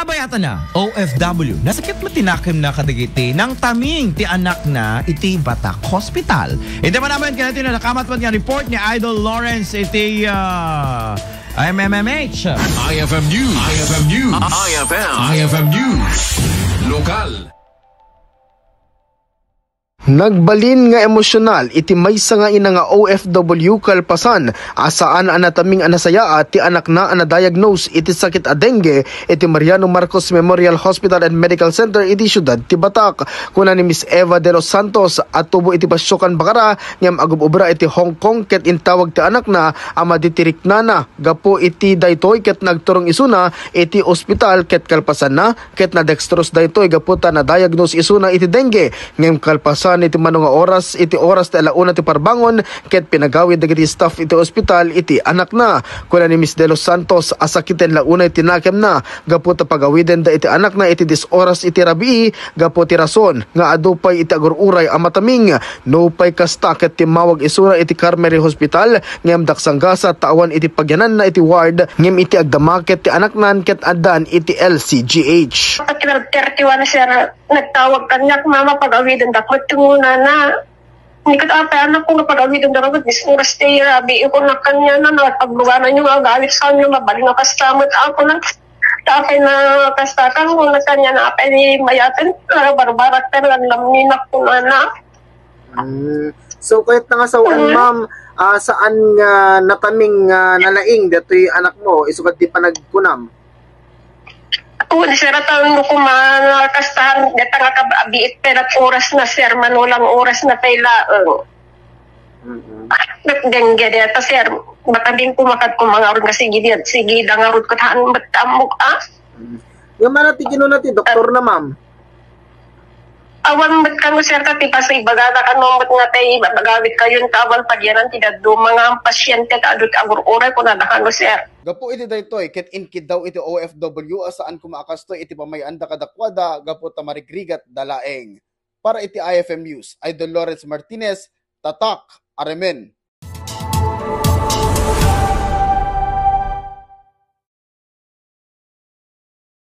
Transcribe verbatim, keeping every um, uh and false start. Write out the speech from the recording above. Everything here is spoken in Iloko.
Bayatana, O F W. Nasakit met ti nakemna kadagiti nangtaming ti anakna iti Batak Hospital. Iti manaman kanito, nadakamat met nga report ni Idol Lawrence iti, ah, M M M H. I F M News. I F M News. I F M. I F M News. Lokal. Nagbalin nga emosyonal iti maysa nga ina nga O F W kalpasan a saan a nataming a nasayaat ti anakna a na-diagnose iti sakit a dengue iti Mariano Marcos Memorial Hospital and Medical Center iti siudad ti Batak. Kuna ni Miss Eva de los Santos a tubo iti Basyokan, Bacara, ngem agub-ubra iti Hong Kong ket intawag ti anakna a madi ti riknana. Gapu iti daytoy ket nagturong isuna iti ospital ket kalpasanna ket na-dextrose daytoy gapu ta na-diagnose isuna iti dengue. Ngem kalpasan iti mano nga oras, iti oras ti ala una ti parbangon ket pinagawid dagiti staff iti ospital iti anakna. Kuna ni Miss De Los Santos a sakiten la unay ti nakemna gapu ta pagawidenda iti anakna iti dies oras iti rabii gapu ti rason nga adu pay iti agur-uray a mataming. Nupay kasta ket timmawag isuna iti Carmary Hospital ngem daksanggasa ta awan iti pagyananna iti ward ngem iti agdama ket ti anaknan ket addan iti L C G H. Twelve thirty-one, sir, nagtawag kaniak, "Mama, pag-awiden dak met ti ngunana." Ni ket apay anak ko, nga pag-awiden dak met, dies oras ti rabii ko na kaniana, na pagluganan yo nga agawid sa inyo, mabalin nga kasta met ako na. Apay na kasta kan, na kaniana, apay ni mayaten, ah, barbarak, pero ang lamninak ko na na. Mm. So, kayat na nga sawan, Mm. ma'am, ah, saan nga nataming, ah, nalaing datoy anak mo, isugad ti panagkunam? Wen, sir, at ano ko man, ah, kastahan, deta nga kab-, abiit pay lat oras na, sir, manulang oras na pay laeng. Mm-mm. Ket dengue deta, sir, matabing ko makad ko mangarod nga sige, di-, sige, dangarod ko taan, bet amok, ah. Mm. Nga mana ti kinuna ti doktor na, ma'am? Awan met kano, sir, ta ti paso ibagada kano met nga tay ibagawid kayon ta awan pagyanan ti dadduma nga pasyente ta adu ti agur-uray, kunada kano, sir. Gapu iti daytoy, ket inkiddaw iti O F W a saan koma a kastoy iti pamay-anda kadakuada gapu ta marigrigat da laeng. Para iti I F M News, Idol Lawrence Martinez, Tatak, Aremen.